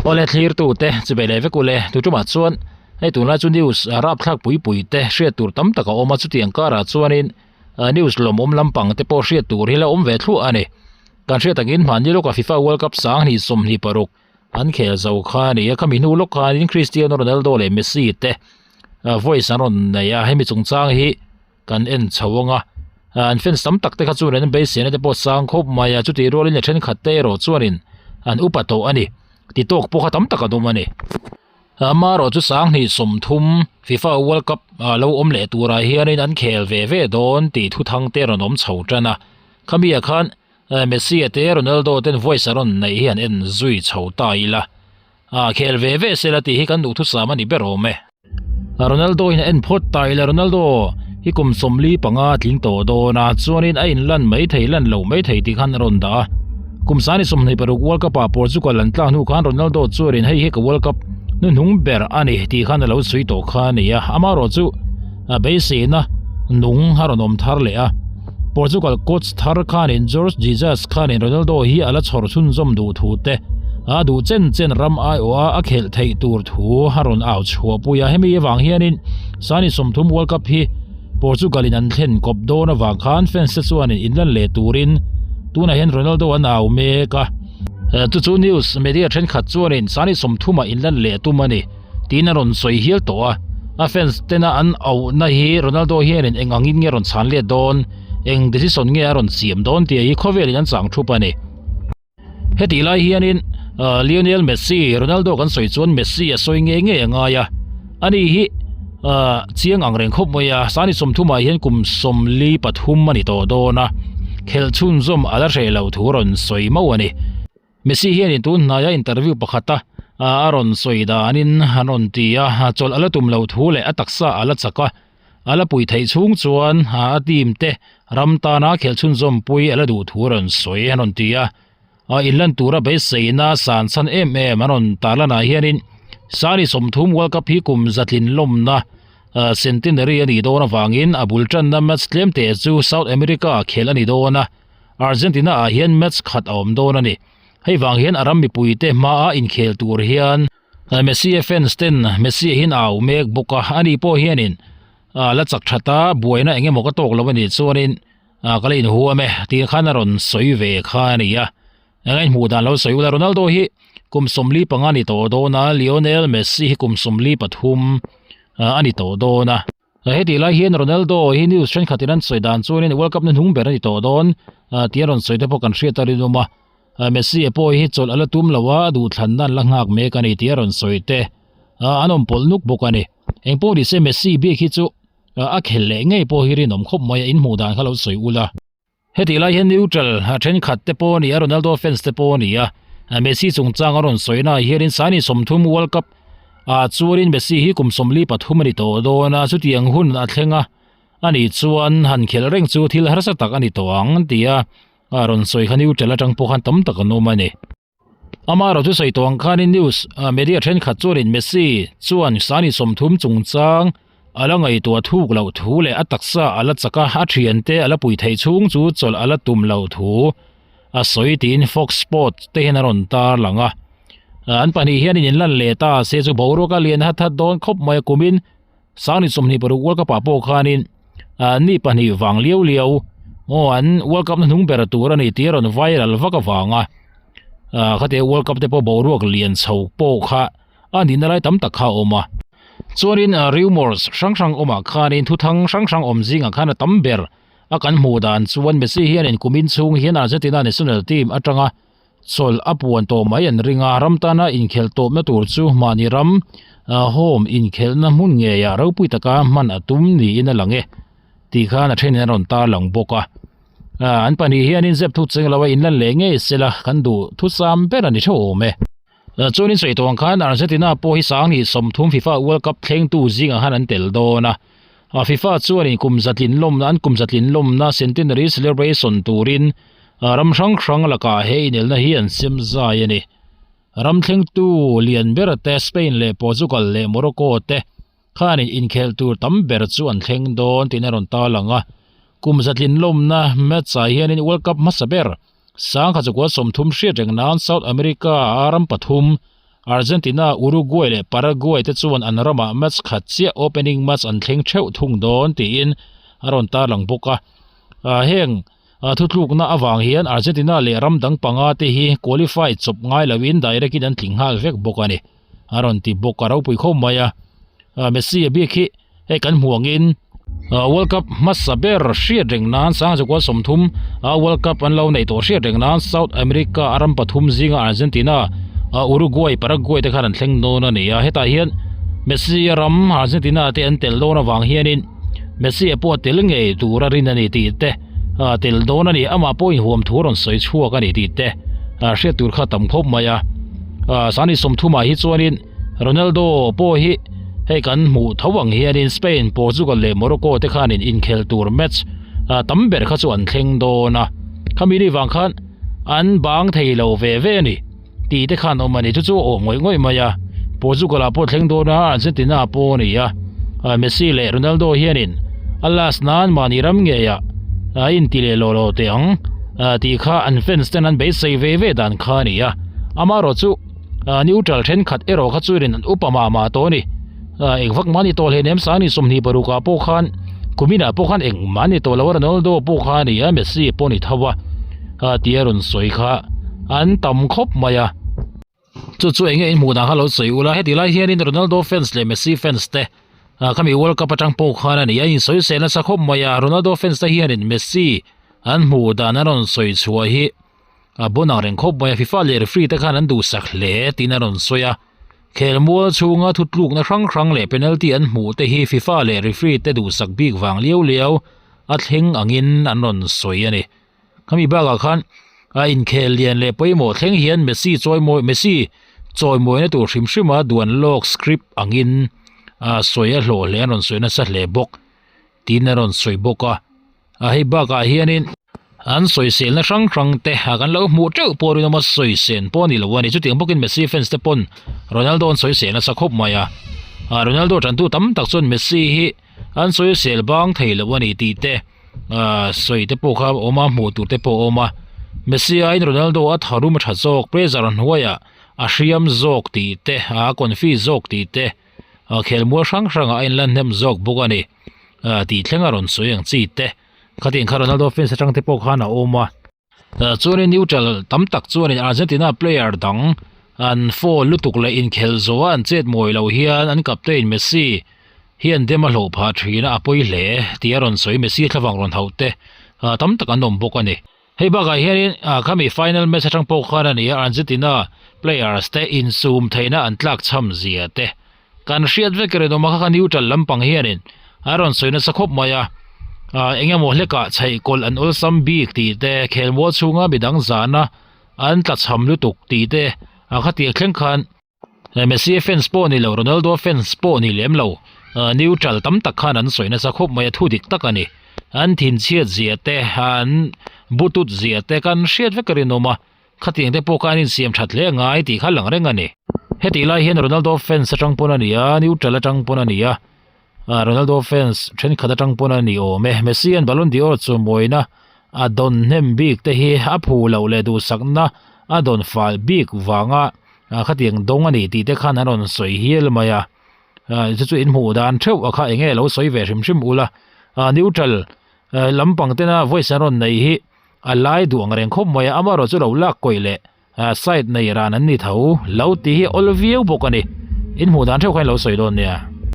Awle thlirtute chubei leh vek ule tu tumah chuan hei tunlai chu news rapthlak pui pui te hriat tur tam tak a awm a chutiang karah chuanin news lawmawm lampang te pawh hriat tur hi la awm ve thluah a ni. Kan hriat takin hmanni lawka FIFA World Cup 2026 an khel zo kha a ni a khami hnu lawk khanin Cristiano Ronaldo leh Messi te voice an rawn nei a hemi chungchang hi kan en chho ang a an fans tam tak te kha chuan an beiseina te pawh sang khawp mai a chutih rualin a thenkhat te erawh chuanin an upa tawh a ni ti tawk pawh kha tam tak an awm a ni amaherawh chu 2030 FIFA World Cup ah lo awm leh turah hianin an khel ve ve dawn tih thuthang te rawn awm chho tan a khami ah khan Messi te Ronaldo ten voice a rawn neih hi an en zui chho ta ila ah khel ve ve sela tih hi kan duhthusam a ni ber awm e. Ronaldo in a en phawt ta ila Ronaldo hi kum 45 tling tawh dawn a chuanin a inlan mai thei lan loh mai thei tih khan a rawn dah a kum 26 World Cup ah Portugal an tlak hnu khan Ronaldo chuanin hei hi ka World Cup hnuhnung ber a ni tih khan a lo chhui tawh kha a ni a amaherawhchu a beiseina nung a rawn awm thar leh a Portugal coach thar khanin Jorge Jesus khanin Ronaldo hi a la chhawr chhunzawm duh thu te a duh chen chen ram aiawha a khelh theih tur thu a rawn au chhuah pui a hemi avang hianin Sani 30 World Cup hi Portugal in an thlen kawp dawn avang khan fans te chuanin inlan leh turin tunah hian Ronaldo an au mek a chu chu news media thenkhat chuanin Sani 30 ah inlan leh tum a ni tiin a rawn sawi hial tawh a a fans tena an auhna hi Ronaldo hianin eng angin nge rawn chhan let dawn eng decision nge a rawn siam dawn tih hi khawvelin an chang thup a ni. Hetih lai hianin Lionel Messi, Ronaldo kan sawi chuan Messi a sawi ngei ngei a ngai a, ani hi chiang ang reng khawp mai a, sani 30 ah hian kum 43 a ni tawh dawn a, khelh chhunzawm a la hreh lo thu rawn sawi mauh a ni. Messi hianin tun hnaia interview pakhata a rawn sawi danin a rawn ti a, chawlh a la tum lo thu leh a taksa a la chak a, A la pui theih chhung chuan a team te ram tana khelh chhunzawm pui a la duh thu a rawn sawi a rawn ti a. A inlan tura beiseina san chhan em em a rawn tarlanah hianin Sani 30 World Cup hi kum zatlin lawmna centenary a nih dawn avangin a bul tanna match tlem teh chu South America ah khelh a ni dawn a, Argentina ah hian match khat a awm dawn a ni. Hei vang hian a ram mipuite hmaa inkhel tur hian Messi a fans ten Messi a hin au mek bawk a, ani pawh hianin la chak that a, buaina eng emaw ka tawk lo a nih chuanin ka la inhuam e tih khan a rawn sawi ve kha a ni a. Eng a inhmuh dan lo sawi ula, Ronaldo hi kum 45 a ni tawh dawn a, Lionel Messi hi kum 43 a ni tawh dawn a. Hetih lai hian Ronaldo hi news thenkhatin an sawi dan chuanin World Cup na hnung ber a ni tawh dawn tih an rawn sawi te pawh kan hriat a rinawm a. Messi a pawh hi chawlh a la tum lo a, a duhthlanna an la nghak mek a ni tih a rawn sawi te an awm pawlh nuk bawk a ni. Eng pawh ni se Messi bik hi chu a khelh leh ngei pawh hi rinawm khawp mai a, inhmuh dan kha lo sawi ula. Hetih lai hian neutral thenkhat te pawh a ni a, Ronaldo fans te pawh a ni a, Messi chungchang a rawn sawi naah hianin Sani 30 World Cup ah chuanin Messi hi kum 43 a ni tawh dawn a, chutiang hun a thleng a, ani chuan han khelh reng chu thil harsa tak a ni tawh ang ti a rawn sawi kha neutral atang pawh khan tam tak an awm a ni. Amaherawh chu sawi tawh ang khanin news media thenkhat chuanin Messi chuan Sani 30 chungchang a la ngaihtuah thuk loh thu leh a taksa a la chak a, a thiante a la pui theih chhung chu chawlh a la tum loh thu a sawi tiin Fox Sports te hian a rawn tarlang a. An pahnih hianin inlan leh ta se chu boruak a lian hat hat dawn khawp mai a kumin Sangni 26 World Cup ah pawh khanin ni pahnih vang liau liau aw an World Cup na hnung ber tur a ni tih a rawn viral vak avanga khate World Cup te pawh boruak lian chho pawh kha a nihna lai tam tak kha a awm a. Chuanin rumors hrang hrang awmah khanin thuthang hrang hrang awm zingah khan a tam ber a kan hmuh dan chuan Messi hianin kumin chhung hian Argentina national team atanga Chawlh a puan tawh mai an ring a, ram tana inkhelh tawpna tur chu mahni ram home inkhelhna hmun ngeiah ropui taka hman a tum niin a lang e tih khan a thenin a rawn tarlang bawk a. An pahnih hianin zep thu cheng loa inlan leh ngei sela kan duh thusam ber a ni theuh awm e. Chuanin sawi tawh ang khan Argentina pawh hi 2030 FIFA World Cup thlengtu zingah khan an tel dawn a. FIFA chuanin kum zatlin lawmna an kum zatlin lawmna centenary celebration turin Ram hrang hrang lakah he inelna hi an sem zai a ni. Ram thlengtu lian ber te Spain leh Portugal leh Morocco te khanin inkhelh tur tam ber chu an thleng dawn tiin a rawn tarlang a. Kum zatlin lawmna match-ah hianin World Cup hmasa ber 1930 hriat reng nan South America-a ram pathum. Argentina, Uruguay leh Paraguay te chuan an ramah match khat chiah opening match an thleng theuh thung dawn tiin a rawn tarlang bawk a. Heng thutlukna avang hian Argentina leh ram dang panga te hi qualify chawp ngai loin direct in an tling nghal vek bawk a ni. A rawn ti bawk a ropui khawp mai a. Messi a bik hi hei kan hmuh angin World Cup hmasa ber hriat reng nan Sangzakua 30 a World Cup an lo neih tawh hriat reng nan South America a ram pathum zinga Argentina, Uruguay, Paraguay te khan an thleng dawn a ni a. Hetah hian Messi a ram Argentina te an tel dawn avang hianin Messi a pawh a tel ngei tur a rin a ni tih te tel dawn a ni. Amah pawh inhuam thu a rawn sawi chhuak a ni tih te hriat tur kha a tam khawp mai a. Sani 30 ah hi chuanin Ronaldo pawh hi hei kan hmuh tho ang hianin Spain, Portugal leh Morocco te khanin inkhel tur match tam ber kha chu an thleng dawn a. Khami ni vang khan an bang thei lo ve ve a ni tih te khan awm a ni. Chu chu a awm ngawih ngawih mai a. Portugal ah pawh thleng dawn a, Argentina pawh a ni a. Messi leh Ronaldo hianin a last nan mahni ram ngeiah a inti leh lawh lo teh ang tih kha an fans ten an beisei ve ve dan kha a ni a. Amaherawhchu chu. Neutral thenkhat erawh kha chuanin an upa mah mah tawh a ni. Eng vak mah a ni tawh hle nem Sani 26 ah pawh khan kuminah pawh khan eng mah a ni tawh lo a Ronaldo pawh kha a ni a Messi pawh a ni tho a tih a rawn sawi kha an tam khawp mai a. Chu chu enge in hmuh dan kha lo sawi ula heti lai hianin Ronaldo fans leh Messi fans te khami World Cup atang pawh khan a ni a insawisel nasa khawp mai a Ronaldo fans te hianin Messi an hmuh dan an rawn sawi chhuah hi A bon ang reng khawp mai a, FIFA leh referee te khan an duhsak hle tiin a rawn sawi a. Khelmual chhunga thutlukna hrang hrang leh penalty an hmuh te hi FIFA leh referee te duhsak bik vang liau liau a thleng angin an rawn sawi a ni. Khami bakah khan a inkhel lian leh pawimawh thleng hian Messi chawimawi Messi chawimawina tur hrim hrima duan lawk script angin a sawi a hlawh hle an rawn sawi nasa hle bawk tiin a rawn sawi bawk a. A hei bakah hianin an sawiselna hrang hrang te a kan lo hmuh teuh pawh rinawm a sawisel pawh a ni lo a ni. Chutiang bawkin Messi fans te pawn Ronaldo an sawisel nasa khawp mai a. Ah Ronaldo tantu tam tak chuan Messi hi an sawisel bang thei lo a ni tih te ah sawi te pawh kha a awm a, hmuh tur te pawh a awm a. Messi aiin Ronaldo a tharum a tha zawk, pressure hnuaiah a hriam zawk tih te, a confi zawk tih te ah khelmual hrang hrangah a inlan hnem zawk bawk a ni. Ah tih thleng a rawn sawi ang chi te khatiang kha Ronaldo fans atang te pawh khan a awm a chuanin neutral tam tak chuanin Argentina player dang an foul lutuk leh inkhelh zawh a an chet mawi lo hian an captain Messi hian dem a hlawh phah thin a a pawi hle tih a rawn sawi Messi thlavang rawn hauh te tam tak an awm bawk a ni. Hei bakah hianin khami final match atang pawh khan a ni a, Argentina players te insum theihna an tlak chham zia te kan hriat vek rinawm a, kha kha neutral lampang hianin a rawn sawi nasa khawp mai a, eng emaw hlekah chheih kawlh an awlsam bik tih te, khelmual chhunga midang zahna an tla chham lutuk tih te a khatiang thleng khan Messi fans pawh ni lo, Ronaldo fans pawh ni lem lo, neutral tam tak khan an sawi nasa khawp mai a, thu dik tak a ni. An thinchhiat zia te, an butut zia te kan hriat vek a rinawm a, khatiang te pawh kha an insiam that hle ngai tih kha lang reng a ni. Hetih lai hian Ronaldo fans atang pawn a ni a, neutral atang pawn a ni a, Ronaldo fans thenkhat atang pawn a ni awm e. Messi an Ballon d'Or chawmawina a dawn hnem bik te hi a phu loh leh duhsakna a dawn fal bik vanga Khatiang dawng a ni tih te khan an rawn sawi hial mai a, chu chu in hmuh dan theuh a kha eng nge lo sawi ve hrim hrim ula, neutral lampang tena voice an rawn nei hi a lai duh ang reng khawp mai a, amaherawh chu lo lak kawih leh side nei ran an ni tho lo tih hi awl viau bawk a ni, in hmuh dan theuh kha in lo sawi dawn nia.